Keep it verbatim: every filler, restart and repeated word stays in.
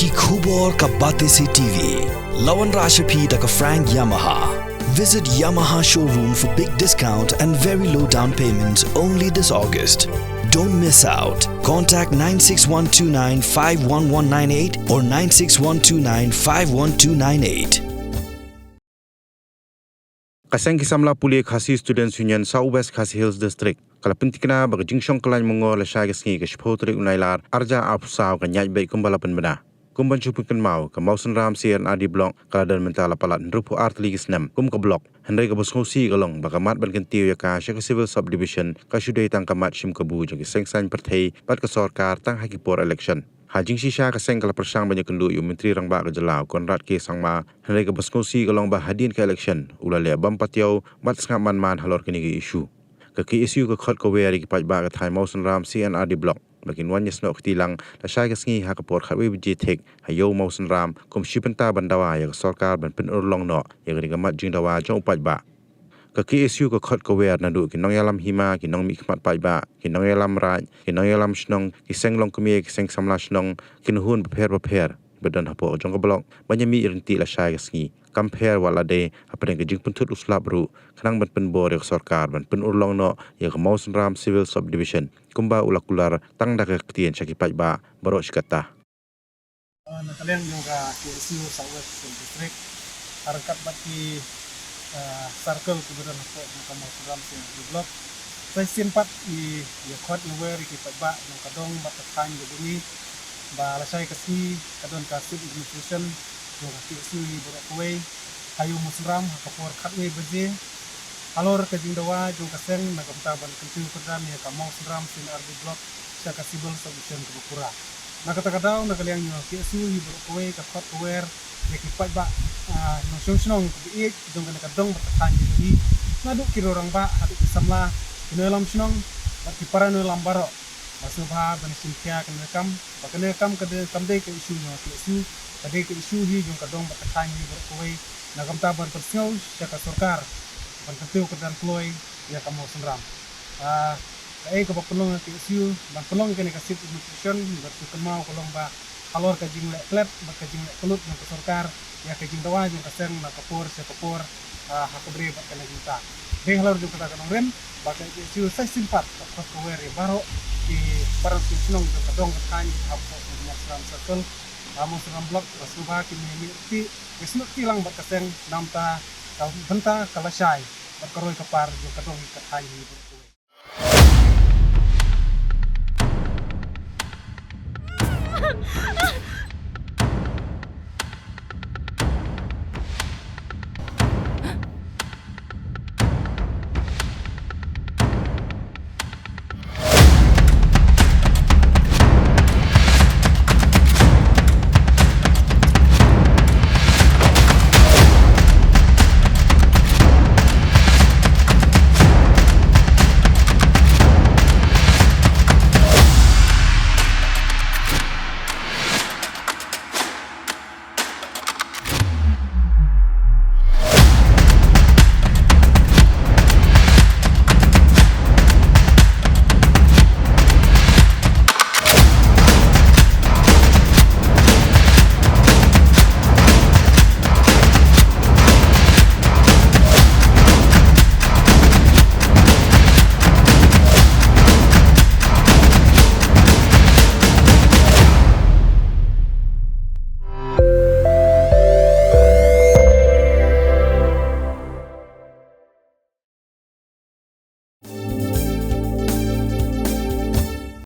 Ki khubor ka Batesi T V. La wanrah sha phi da ka Frank Yamaha. Visit Yamaha showroom for big discount and very low down payment only this August. Don't miss out. Contact nine six one two nine five one one nine eight or nine six one two nine five one two nine eight. Ka seng ki samla pule Khasi Students Union South West Khasi Hills District ka la pyntikna ba ka jingshong kyllaiñ mongol lashai ka sngi ka shiphew tarik u Nailar arhajar arphew saw kan ïaid beit kumba la pynbna. Kum ban shu pynkynmaw, ka Mawsynram C and R D Block ka la don mynta la palat hynriewphew ar tylli ki snem kum ka block. Hynrei kaba sngewsih ka long ba ka mat ban kyntiew ïa ka sha ka Civil Subdivision ka shu dei tang ka mat shim kabu jong ki seng saiñ pyrthei bad ka sorkar tang ha ki por election. Ha jingshisha ka seng ka la pyrshang ban ïakynduh ïa u Myntri Rangbah ka jylla u Conrad K Sangma, hynrei kaba sngewsih ka long ba hadien ka election u la leh bym patiaw bad sngap man man halor kine ki issue. Ka K S U ka khot ka wer ïa ki paidbah ka thaiñ Mawsynram C and R D Block ba kin wan ïasnoh kti lang lashai ka sngi ha ka por khatwei baje thik ha Ïew Mawsynram kum shi bynta ban dawa ïa ka sorkar ban pynurlong noh ïa kane ka mat jingdawa jong u paidbah. Ka K S U ka khot ka wer naduh ki nongïalam hima, ki nongmihkhmat paidbah, ki nongïalam raid, ki nongïalam shnong, ki seng longkmie, ki seng samla shnong, ki nonghuh bapher bapher ba don hapoh jong ka block ban ïamih ryntih lashai ka sngi. Kam pher wat la dei hapdeng ka jingpynthut u slap ruh khnang ban pynbor ïa ka sorkar ban pynurlong noh ïa ka Mawsynram Civil Subdivision kumba u la kular tang da ka ktien sha ki paidbah baroh shi katta. Ah, na ka liang jong ka K S U South West Khasi Hills District, ha ryngkat bad ki, ah, circle kiba don hapoh jong ka Mawsynram C and R D Block, sa shisien pat ngi ïa khot ïa wer ïa ki paidbah jong ka dong bad ka thaiñ jong ngi ba lashai ka sngi ka don ka sit in demonstration jong ka K S U hi baroh kawei ha Ïew Mawsynram ha ka por khatwei baje. Halor ka jingdawa jong ka seng na ka bynta ban kyntiew kyrdan ïa ka Mawsynram C and R D Block sha ka Civil Subdivision kaba pura. Na kata ka daw, na ka liang jong ka K S U hi baroh kawei ka khot ka wer ïa ki paidbah, ah, nongshong shnong kiba ïeit jong kane ka dong bad ka thaiñ jong ngi, naduh ki rangbah haduh ki samla, ki nongïalam shnong bad ki para nongïalam baroh. Ba sngewbha ban ïa shim khia kane ka kam, ba kane ka kam ka dei, kam dei ka issue jong ka K S U, ka dei ka issue hi jong ka dong bad ka thaiñ hi baroh kawei. Na ka bynta ban pynsngew sha ka sorkar ban kyntiew kyrdan kloi ïa ka Mawsynram. Ah, kaei kaba pynlong ïa ka K S U ban pynlong ïa kane ka sit in demonstration, bad ka kynmaw ka long ba halor ka jingleh klet bad ka jingleh kyllut jong ka sorkar ïa ka jingdawa jong ka seng na ka por sha ka por, ah, ha kaba ri bad kane ka bynta. Dei halor jong kata ka nongrim ba ka K S U sa shisien pat ka khot ka wer ïa baroh ki para nongshong shnong jong ka dong ka thaiñ hapoh ka Mawsynram Circle, ha Mawsynram Block, ba sngewbha kin ïa mih ryntih, ïasnoh kti lang bad ka seng na ka bynta, ka bynta ka lashai bad ka roi ka par jong ka dong ka thaiñ hi baroh kawei.